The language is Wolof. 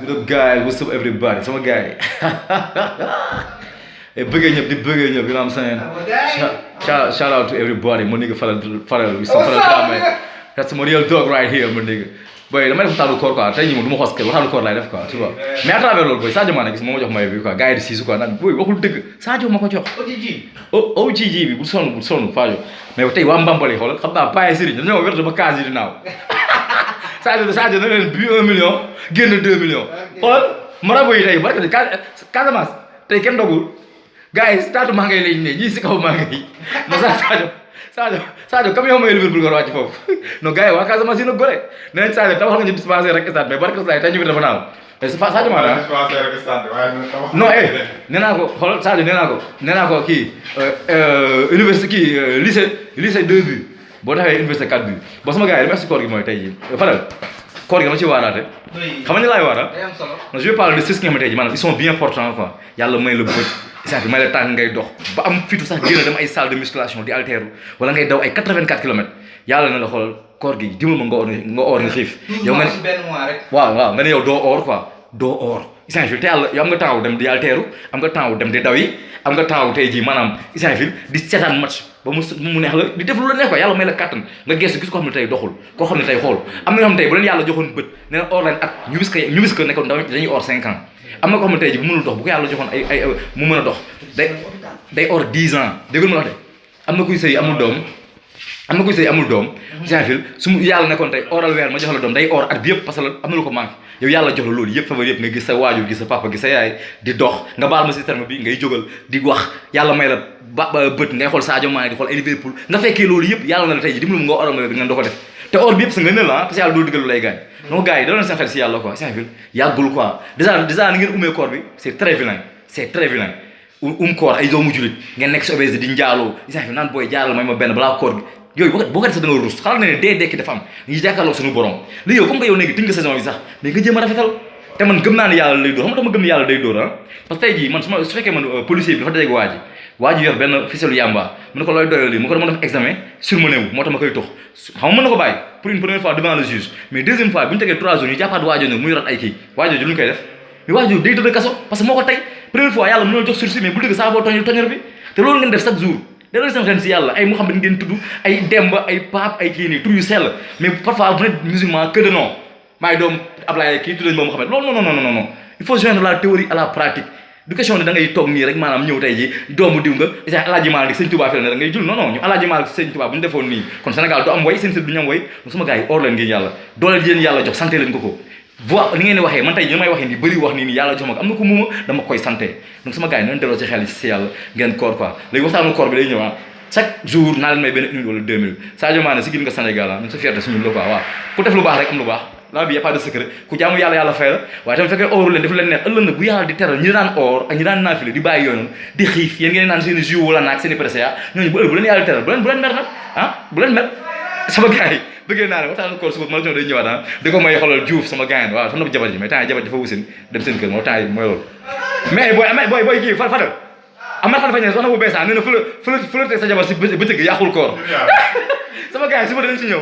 What up, guys? What's up, everybody? Sama guy. Hey, bëggee ñëpp di bëggee ñëpp, you know what I'm saying? Shout out to everybody. My nigga Fadal with some Fadal man. That's my real dog right here, my nigga. Boy, dama def waxtaanu koor quoi tey ñi moom du ma xoos kër waxtaanu koor laay def quoi tu vois mais à travers loolu boy Sadio Mané gis moo ma jox may bi quoi gars yi di siisu quoi naan boy waxul dëgg Sadio ma ko jox OGG bi bu sonn Fadio mais tey waa Mbambali xoolal xam naa paye Serigne dañoo wér ba case yi di naaw Sadio na leen bi 1 million génn 2 millions xoolal marabout yi tey barka Casamance tey kenn dogul gars yi taatu maa ngay lañ ne ñii si kaw maa ngay ma Sadio camion mooy Liverpool nga wàcc foofu non gars yi waa Casamance yi nag gore nee nañ Sadio tabax nga ñu dispensaire rek stade mais barka Sadio tey ñu dafa naaw mais Sadio Mané non nee naa ko xoolal Sadio nee naa ko kii université kii lycée 2 buts boo defee université 4 buts bon sama gars yi dama si koor gi mooy tey jii Fadal koor gi dama ci waaraate xam nga ni laay waara non je vais parler de ce qui nga xam ne tey jii maanaam ils sont bien portants quoi yàlla may la bët isafi may la tànk ngay dox ba am fitu sax génn dem ay salle de musculation di altéru wala ngay daw ay 84 kilomètres yàlla na la xoolal koor gi dimbal ma nga oor nga xiif yow nga ne waaw nga ne yow doo oor quoi doo oor isafi te yàlla yow am nga temps dem di altéru am nga temps dem di daw yi am nga temps tey jii maanaam isafi di seetaan match ba mu neex la di def lu la neex quoi yàlla may la kàttan nga gestu gis ko xam ne tey doxul koo xam ne tey xool am na ñoo xam ne tey bu leen yàlla joxoon bët ne leen oor leen at ñu wis ko nekkoon dañuy oor 5 ans am na ko xam ne tey ji bu mënul dox bu ko yàlla joxoon ay mu mën a dox day or 10 ans déggul ma wax de am na kuy sëy amul doom Jean-Phil su mu yàlla nekkoon tey oral weer ma jox la doom day or at bi yëpp parce que am na lu ko manqué yow yàlla jox la loolu yëpp faveur yëpp nga gis sa waajur gis sa papa gis sa yaay di dox nga baal ma si terme bi ngay jógal di wax yàlla may la bët ngay xool Sadio Mané di xool ay Liverpool nga fekkee loolu yëpp yàlla na la tey ji dimbalu nga oral nga doo ko def te or bi yëpp sa nga nël parce que yàlla doo diggal lu lay gaañ non gars yi da doon seen xel si yàlla quoi Jean-Phil yàggul quoi déjà ni ngeen umee koor bi c'est très vilain koor ay doomu julit ngeen nekk si obésité di njaaloo Jean-Phil naan booy jaaral may ma benn balaa koor bi yooyu boo ko def sax da nga rus xalaat na ne dee dekki dafa am ñu jàkkaarloo suñu borom li yow comme que yow léegi tënk nga saison bi sax mais nga jéem a rafetal te man gëm naa ne yàlla lay dóor xam nga dama gëm ne yàlla day dóor ah parce que tey jii man su fekkee man policier bi dafa dajeeg waa ji yor benn ficelle yamba mu ne ko looy doyoo lii mu ko dama def examen surmené wu moo tax ma koy tux xam nga mën na ko bàyyi pour une première fois devant le juge mais deuxième fois bu ñu tegee 3 jours ñu jàppaat waajoo nag muy rat ay kii waajoo ji lu ñu koy def mais waajoo day tëdd kaso parce que moo ko tey première fois yàlla mën na jox sursis mais bu dëgg saa boo toñor bi te loolu ngeen def chaque jour da doon seen xel si yàlla ay Mouhamed ngeen tudd ay Demba ay Pape ay kii nii tur yu sell mais parfois vous êtes musulman que de nom maay doom Ablaye kii tudd nañ Mouhamed loolu non il faut joindre la théorie à la pratique du question ne da ngay toog nii rek maanaam ñëw tey ji doomu diw nga isa Alaaji Maalik Sëñ Tuubaa fi la ne da ngay jul non ñu Alaaji Maalik Sëñ Tuubaa bu ñu defoon nii kon Sénégal du am way seen sët du ñu am way sama gars yi or leen ngeen yàlla doole yéen yàlla jox santé leen ko voix ni ngeen di waxee man tey ñu may waxee nii bëri wax nii yàlla jox ma ko am na ko muuma dama koy santé donc sama gars yi nañ delloo ci xel si yàlla ngeen koor quoi léegi waxtaanu koor bi day ñëw chaque jour naa leen may benn 1 minute wala 2 minutes Sadio Mané si gis nga Sénégal ñun sa fierté suñu la quoi waaw ku def lu baax rek am lu baax la bi y a pas de secret ku jaamu yàlla fay la waaye tamit fekkee ooru leen def leen neex ëllëg na bu yàlla di teral ñi daan oor ak ñi daan naafile di bàyyi yooyu di xiif yéen ngeen naan seen i jus wala naag seen i pressa ñooñu bu ëllëg bu leen yàlla di teral bu leen mer nag bu leen mer sama gars yi bëggee naa ne waxtaan koor suba ma la day ñëwaat di ko may xoolal Diouf sama gars yi waaw xam na ko jabar ji mais temps yi jabar dafa wusin dem seen kër moo temps yi mooy loolu mais booy kii Fadal am na xam ne soxna bu beesa nee na flirté sa jabar si bëccëg yàqul koor sama gars yi suba dañ ci ñëw